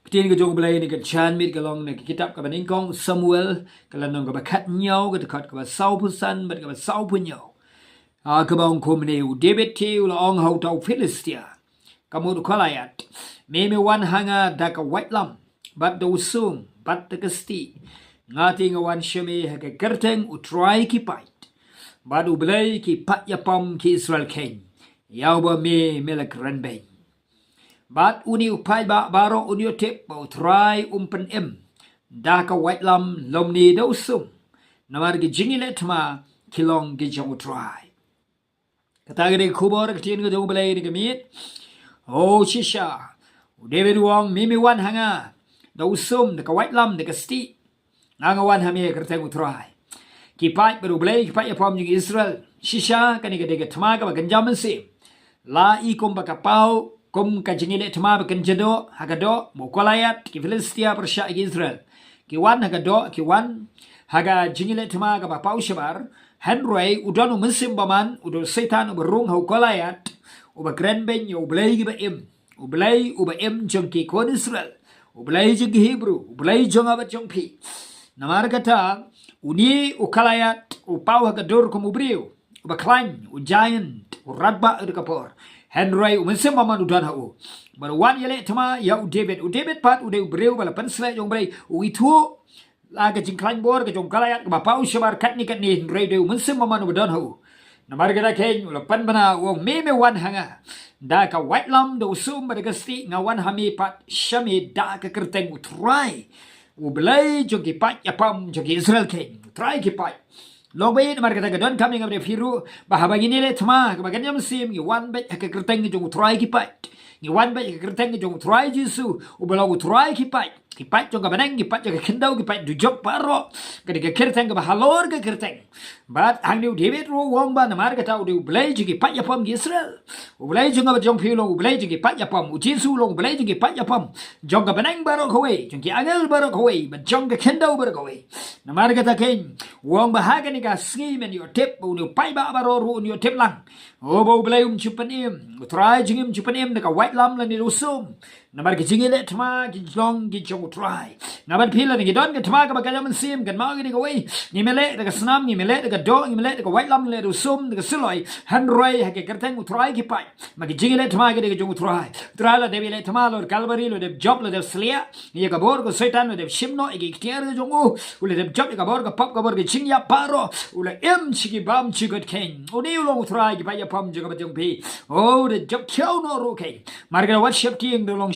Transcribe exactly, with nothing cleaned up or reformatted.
Ktien ka jong U Blei na ka janmiet ka long na ka kitab kaba nyngkong Samuel, ka lynnong kaba khathynñiew, ka dkhot kaba sawphew san bad kaba sawphew hynñiew. Ah, kaba ong kumne: U David te u la ong ha uta u Philistia ka mut u Goliath: Me me wan ha nga da ka waitlam bad da u sum bad da ka stieh. Nga te nga wan sha me ha ka kyrteng U Trai ki paid, bad U Blei ki paid ïapom ki Israel khein, ïa uba me me la kren beiñ. Bad une u paidbah baroh un ïohtip ba U Trai um pynim da ka waitlam lymne da u sum, namar ki jingïaleh thma ki long ki jong U Trai. Kata ka dei ka khubor ka ktien ka jong U Blei na ka miet. O shisha, U David u ong: Me me wan ha nga da u sum, da ka waitlam, da ka stieh. Nga nga wan ha me ha ka kyrteng U Trai ki paid bad U Blei ki paid ïapom jong Israel. Shisha kane ka dei ka thma kaba kynja mynsiem. La i kumba ka paw kum ka jingïaleh thma ba kynja doh ha ka doh ba u Goliath, ki Philistia pyrshah ïa ki Israel. Ki wan ha ka doh, ki wan ha ka jingïaleh thma kaba paw shabar. Hynrei u don u mynsiem bymman, u don u Soitan uba rung ha u Goliath, uba kren beiñ ïa U Blei kiba im, U Blei uba im jong ki khun Israel, U Blei jong ki Hebru, U Blei jong nga bad jong phi. Namar kata, une u Goliath u paw ha ka dur kum u briew uba khlaiñ, u giant, u radbah da ka por. Hynrei u mynsiem bymman u don ha u. Bad u wan ïaleh thma ïa u David. U David pat u dei u briew ba la pynsleh jong U Blei, u ithuh la ka jingkhlaiñ bor ka jong u Goliath kaba paw shabar katne katne, hynrei u dei u mynsiem bymman uba don ha u. Namar kata khein u la pynbna, u ong: Me me wan ha nga da ka waitlam, da u sum bad da ka stieh. Nga wan ha me pat sha me da ka kyrteng U Trai, U Blei jong ki paid ïapom jong ki Israel khein, U Trai ki paid. Long ba ïeit namar kata ka donkam ïa nga bad ïa phi ruh ba haba ngin ïaleh thma kaba kynja mynsiem, ngi wan beit ha ka kyrteng ka jong U Trai ki paid. Ngi wan beit ha ka kyrteng ka jong U Trai Jisu, uba long U Trai ki paid. Ki paid jong ka bneng, ki paid jong ka khyndew, ki paid dujok baroh. Ka dei ka kyrteng kaba halor ka kyrteng. Bad hangne u David ruh u ong ba namar kata u dei U Blei jong ki paid ïapom ki Israel. U Blei jong nga bad jong phi u long U Blei jong ki paid ïapom. U Jisu u long U Blei jong ki paid ïapom, jong ka bneng baroh kawei, jong ki angel baroh kawei, bad jong ka khyndew baroh kawei. Namar kata khein u ong ba ha kane ka sngi men ïohtip ba une u paidbah baroh ruh un ïohtip lang, o, ba U Blei um ju pynim, U Trai jong ngi um ju pynim da ka waitlam lane da u sum. Namar ki jingïaleh thma ki long ki jong U Trai. Nga bad phi lada ngi don ka thma kaba kynja mynsiem, kynmaw kane kawei: ngim ïaleh da ka snam, ngim ïaleh da ka doh, ngim ïaleh da ka waitlam, ngim ïaleh da u sum, da ka suloi, hynrei ha ka kyrteng U Trai ki paid. Ma ki jingïaleh thma ki dei ka jong U Trai. U Trai u la dep ïaleh thma, u la dep Kalbari, u la dep jop, u la dep sliak ïa ka bor ka Soitan, u la dep shim noh ïa ki iktiar ka jong u, u la dep jop ïa ka bor ka pop, ka bor ka jingïap baroh, u la im sha ki bymjukut khein. Une u long U Trai ki paid ïapom jong nga bad jong phi. O, u la jop khiew noh ruh khein. Namar kata wat sheptieng, da long